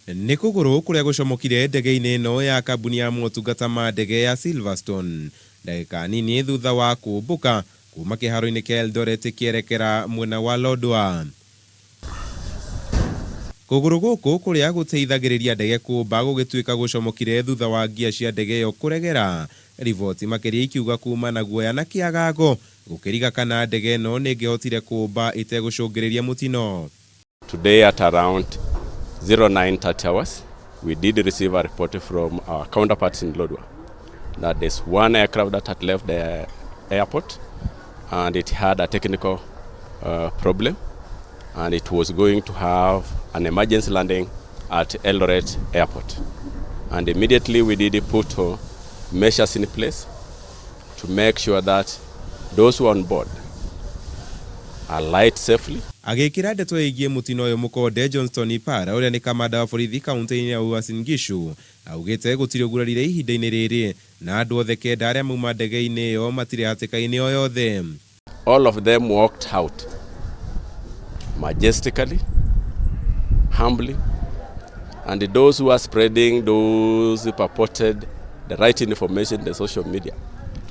Nĩ kũgũrũ kũrĩa gũcomokire ndege-inĩ ĩno ya kambuni ya motungata ma ndege ya Silverstone ndagĩka nini thutha wa kũmbũka kuma kĩharo-inĩ kĩa Eldoret ĩkĩerekera mwena wa Lodwar. Kũgũrũ gũkũ kũrĩa gũteithagĩrĩria ndege kũmba gũgĩtuĩka gũcomokire thutha wa ngia cia ndege ĩyo kũregera. Riboti makĩria ikiuga kuma na guoya na kĩagago gũkĩriga kana ndege ĩno nĩĩngĩhotire kũmba ĩtegũcũngĩrĩria mũtino. Today at around 09:30 hours, we did receive a report from our counterparts in Lodwar that there's one aircraft that had left the airport and it had a technical problem and it was going to have an emergency landing at Eldoret Airport. And immediately we did put measures in place to make sure that those who are on board alight safely. Agĩkĩra ndeto ĩgiĩ mũtino ũyũ mũkonde Johnston Ipara ũrĩa nĩ kamanda wa borithi kaunti-inĩ ya Uasin Gishu augĩte gũtirĩ ũgurarire ihinda-inĩ rĩrĩ na andũ othe kenda arĩa mauma ndege-inĩ ĩyo matirĩ hatĩka-inĩ o yothe. All of them walked out majestically, humbly, and those who are spreading those purported the right information in the social media,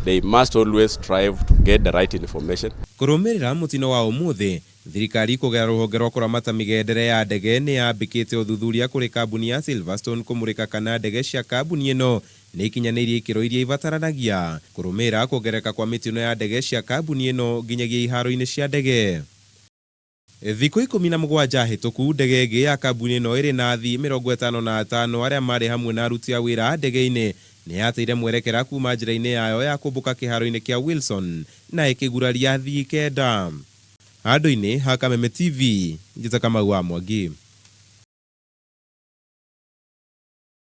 they must always strive to get the right information. Kũrũmĩrĩra mũtino wa ũmũthĩ, thirikari kũgerera rũhonge rwa kũramata mĩgendere ya ndege nĩ yambĩkĩte ũthuthuria kũrĩ kambuni ya Silverstone kũmũrĩka kana ndege cia kambuni ĩno nĩ ikinyanĩirie ikĩro iria ibataranagia kũrũmĩrĩra kuongerereka kwa mĩtino ya ndege cia kambuni ĩno nginyagia iharo-inĩ cia ndege. Thikũ 17 hĩtũku, ndege ĩngĩ ya kambuni ĩno ĩrĩ na athii 55 arĩa marĩ hamwe na aruti a wĩra ndege-inĩ nĩ yateire mwerekera kuma njĩra-inĩ yayo ya kũmbũka kĩharo-inĩ kĩa Wilson na ĩkĩguraria athii kenda. Handũ-inĩ ha Kameme TV, njĩta Kamau wa Mwangi.